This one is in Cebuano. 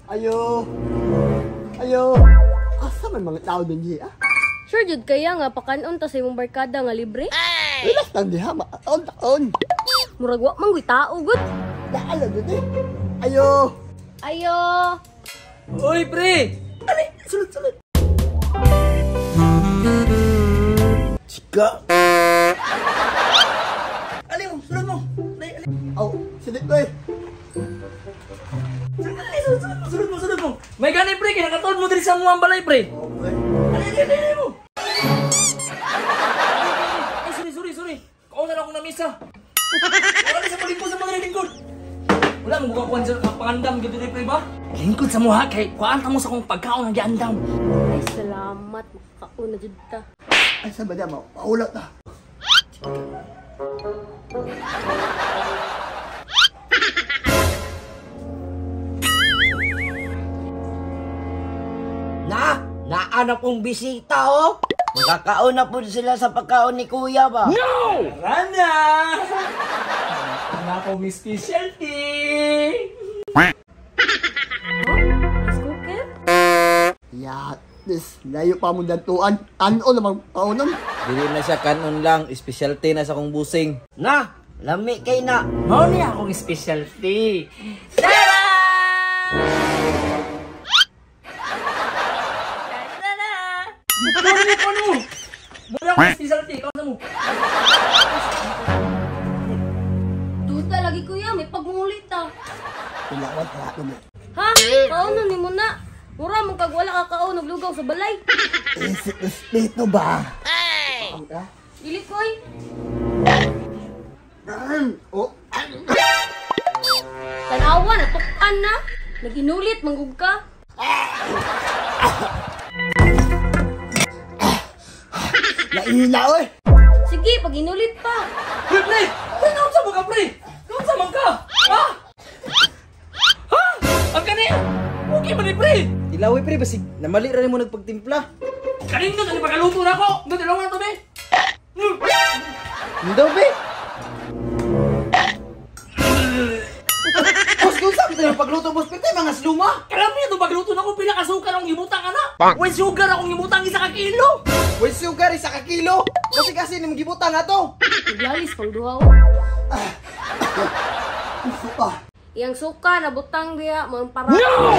Ayo. Ayo. Asa man mga tao din diha? Sure jud kaya nga pakanon ta sa imong barkada nga libre? Relax lang diha, makaon-taon. Murag wa man guy tao gud. Daala jud eh. Ayo. Ayo. Uy, pre! Ali, sulod, sulod. Chika. Ali mo, sulod mo. Ali, ali. Aw, silid ko eh. Ali, sulod, sulod mo, sulod mo, sulod mo. May gani, pre, kay nakatuod mo diri sa among balay, pre. Oh, pre. Ali, ali, ali, ali mo. Ay, sorry, sorry, sorry. Kausan akong namisa. Wala sa palingkod sa mga lingkod. Wala mo kukuan sa pangandam gid diri, pre ba? Lingkod sa muha kay kuan ta mo sa akong pagkaon nga giandam. Ay salamat, makakaon na jud ta. Ay, sa ba niya, maulat na. Na, naa na pong bisita oh. Makakaon na po sila sa pagkaon ni Kuya ba? No! Tara na! Ano ako, Miss Specialty! Rice cooker? Yatis, layo pa mong dantuan. Ano namang paunon? Dili na siya kanon lang, specialty na sa kong busing. Na, lami kay na. Mao niya akong specialty. Tara! Tara! Ano mo, ano mo? Muna akong specialty, ikaw na mo. Tuta lagi kuya, may pagmungulit ta. Tilawan ka na. Ha? Kaonon nimo na. Mura mo kag wala ka kaon og lugaw sa balay. Isip respeto ba? Ay! Dili koy. Oh, Tanawa na tukan na. Naginulit manggug ka. Naihina oy. Sige, pag inulit pa. Pre, pre! Pre, naunsa mo ka, pre? Naunsa man ka? Ha? Ha? Ang kani? Okay man ni, pre! Ilawi pre, basig namali ra nimo nagpagtimpla. Kanindot, ano pagkaluto na ako? Ndot, ilaw na to, be! Ndaw be. Boss, kung sabi tayo pagluto, boss, pwede mga sluma. Karami na itong pagluto na ako, pila ka sugar akong gibutang, anak. Way sugar akong gibutang isa ka kilo. Way sugar isa ka kilo. Kasi kasi nimong gibutang ato. Naglalis pang duha. Suka. Iyang suka nabutang diha mga para. No!